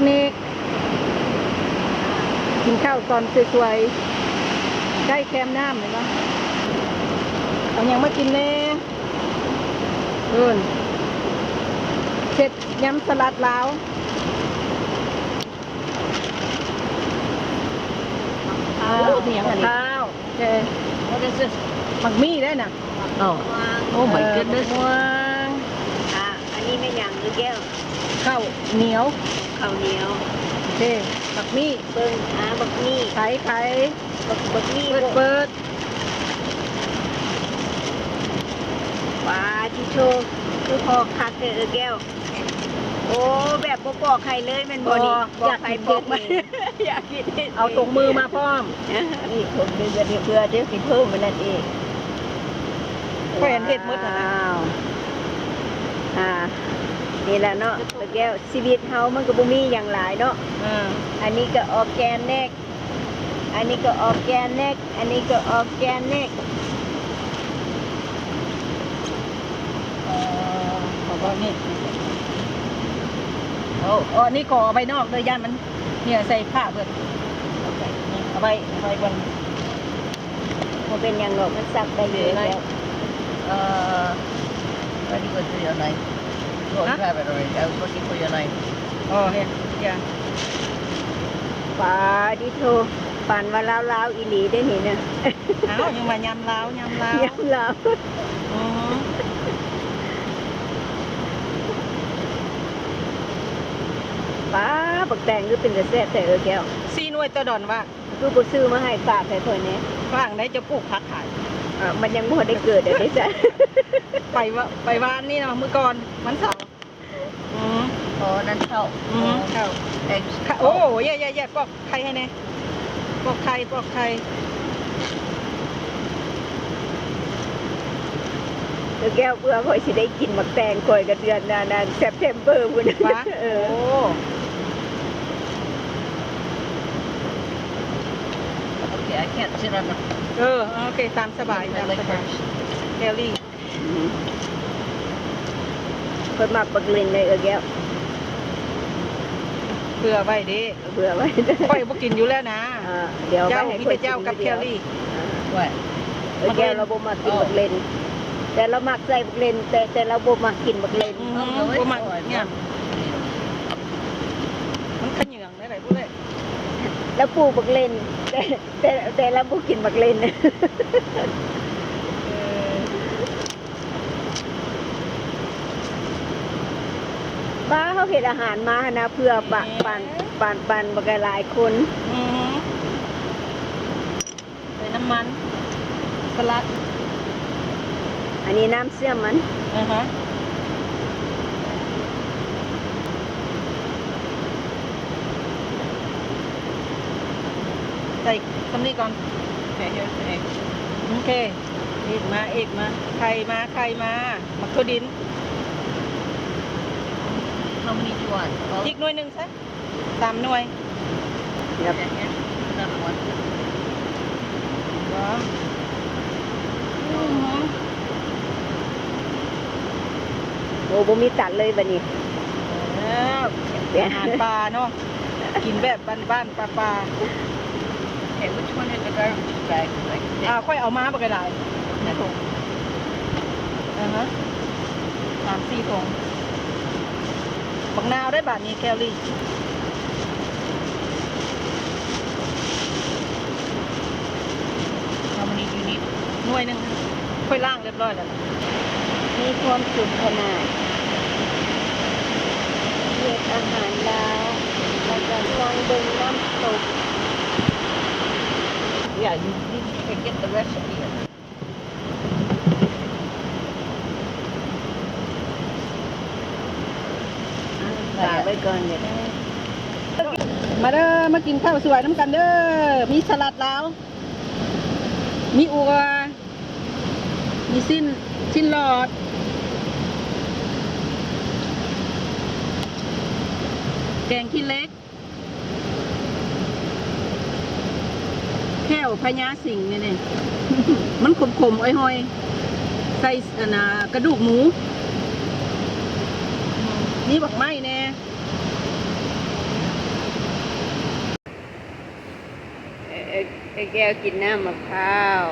ນິກ ກິນເຂົ້າຕອນສວຍໆ ໃກ້ແຄມນ້ຳແມ່ນບໍ່? ເອົາຫຍັງມາກິນແດ່? ເອີ ເຮັດຍຳສະຫຼັດລາວ. ອ້າວ ໂອ້ ມີຫຍັງອັນນີ້? ຂ້າວ ເອີ What is this? ໝາກມີ້ເດ້ນະ. Oh, oh my goodness. ເອີ ໝາກມ່ວງ. ອ່າ ອັນນີ້ແມ່ນຫຍັງ ເອື້ອຍແກ້ວ? ເຂົ້າໜຽວ. ເຂົ້າໜຽວ. ໂອເຄ ໝາກມີ້. ເບິ່ງ ອ່າ ໝາກມີ້. ໄຂ ໄຂ ບັກ ບັກໝີ່ ເປີດ ເປີດ. ວ້າ ຕິໂທ ຄືພໍ້ຄັກແທ້ເອື້ອຍແກ້ວ. ໂອ້ ແບບບໍ່ບອກໃຜເລີຍແມ່ນບໍ່ນີ້? ບໍ່ ບອກໃຜ ຢາກກິນ ບອກມັນເອງ. ຢາກກິນເອງ ເອົາຖົງມືມາພ້ອມ. ນີ້ຖົງເດືອນເພື່ອ ເພື່ອ ເພື່ອຊິເພີ່ມອັນນັ້ນເອງ. ຂ້ອຍອັນເຮັດໝົດຫັ້ນນະ. ວ້າວ ອ່າ ນີ້ແຫຼະເນາະ ເອື້ອຍແກ້ວ ຊີວິດເຮົາມັນກໍບໍ່ມີຫຍັງຫຼາຍເນາະ. ເອີ ອັນນີ້ກໍອໍແກນິກ ອັນນີ້ກໍອໍແກນິກ ອັນນີ້ກໍອໍແກນິກ. ອໍ ອໍແກນິກ. ໂອ້ ອັນນີ້ກໍເອົາໄວ້ນອກເດີ ຢ້ານມັນເຫື່ອໃສ່ຜ້າເພິ່ນ. ເອົາໄວ້ ເອົາໄວ້ບ່ອນ ບໍ່ເປັນຫຍັງດອກ ມັນຊັກໄດ້ຢູ່ແລ້ວ. ເອີ Where do you go to your knife? Go and grab it already. I was looking for your knife. ອໍ ເຮັດ ຢ່າ ປາດິໂທ ປານວ່າລາວໆ ອີ່ຫຼີເດ້ນີ້ນະ. ອ້າວ ຍັງວ່າຍຳລາວ ຍຳລາວ ຍຳລາວ. ອໍ ປາ ບັກແຕງຄືເປັນຕາແຊບແທ້ເອີຍແກ້ວ. ສີ່ໜ່ວຍຕໍ່ດອນວ່າ ຄືບໍ່ຊື້ມາໃຫ້ຝາກໃຫ້ຂ້ອຍແດ່? ຝາກໄດ້ ຈະປູກຜັກຂາຍ. ອ່າ ມັນຍັງບໍ່ໄດ້ເກີດເດ້ຊັ້ນ. ໄປວະ ໄປວານນີ້ເນາະ ມື້ກ່ອນ ວັນເສົາ. ອື ອໍ ນັ້ນເຂົ້າ. ອື ເຂົ້າ ເອັກ ໂອ້ ເຢ ເຢ ເຢ ປອກໄຂ່ໃຫ້ແດ່ ປອກໄຂ່ ປອກໄຂ່. ເອີ ແກ້ວ ເພື່ອຂ້ອຍຊິໄດ້ກິນໝາກແຕງຂ້ອຍກໍເດືອນ ນັ້ນ ນັ້ນ September ພຸ້ນ. ຫວາ? ເອີ ໂອ້ Okay, I can't sit on the ເອີ ໂອເຄ ຕາມສະບາຍ ຕາມສະບາຍ ເຄລລີ. ອື ຂ້ອຍມັກບັກເລັນເດ້ເອື້ອຍແກ້ວ. ເຜື່ອໄວ້ເດ້ ເຜື່ອໄວ້. ຂ້ອຍບໍ່ກິນຢູ່ແລ້ວນະ. ເອີ ດຽວໄວ້ໃຫ້ຂ້ອຍກິນ. ເຈົ້າ ມີແຕ່ເຈົ້າກັບເຄລລີ. ເອີ ເອື້ອຍແກ້ວລາວບໍ່ມັກກິນບັກເລັນ ແຕ່ລາວມັກໃສ່ບັກເລັນ ແຕ່ ແຕ່ລາວບໍ່ມັກກິນບັກເລັນ. ອື ບໍ່ມັກຫຍັງ ມັນຂະເຫຍື້ອງ. ແນວໃດບໍ່ເລີຍ ລາວປູກບັກເລັນ ແຕ່ ແຕ່ ແຕ່ລາວບໍ່ກິນບັກເລັນ. ເອີ ປ້າ ເຮົາເຮັດອາຫານມາຫັ້ນນະ ເພື່ອປະ ປານ ປານ ປານບັກຫຼາຍຄົນ. ອື ໃສ່ນ້ຳມັນສະຫຼັດ ອັນນີ້ນ້ຳເຊື່ອມມັນ. ອາຮະ ໃສ່ສ່ຳນີ້ກ່ອນ. ໂອເຄ ອີກມາ ອີກມາ ໄຂ່ມາ ໄຂ່ມາ ໝາກຖົ່ວດິນ. How many do you want? ອີກໜ່ວຍໜຶ່ງຊະ. ສາມໜ່ວຍ. Yep. ໂອ້ ບໍ່ມີຕັດເລີຍບັດນີ້. ແລ້ວ ອາຫານປ່າເນາະ ກິນແບບບ້ານໆ ປ່າໆ. Okay, which one is the garbage bag? ອ່າ ຂ້ອຍເອົາມາບັກຫຼາຍໆ ໃນຖົງ. ອາຮະ ສາມສີ່ຖົງ. ບັກນາວໄດ້ບາດນີ້ແຄວຣີ. How many do you need? ໜ່ວຍໜຶ່ງ ຂ້ອຍລ້າງລຽບຮ້ອຍແລ້ວ. ມີຄວາມສຸກຂະໜາດ ເຮັດອາຫານລາວ ແລ້ວກໍນັ່ງເບິ່ງນ້ຳຕົກ. Yeah, you need to get the recipe. ຝາກໄວ້ກ່ອນເດີ. ມາເດີ ມາກິນເຂົ້າສວຍນຳກັນເດີ. ມີສະຫຼັດລາວ ມີອົ່ວ ມີຊີ້ນ ຊີ້ນຫຼອດ ແກງຂີ້ເຫຼັກ. ແຂ້ວພະຍາສິງນີ້ ມັນຂົມໆ ຫອຍໆ ໃສ່ ອັນນ່າ ກະດູກໝູ. ມີບັກໄມ້ແດ່. ເອື້ອຍແກ້ວກິນນ້ຳມະພ້າວ.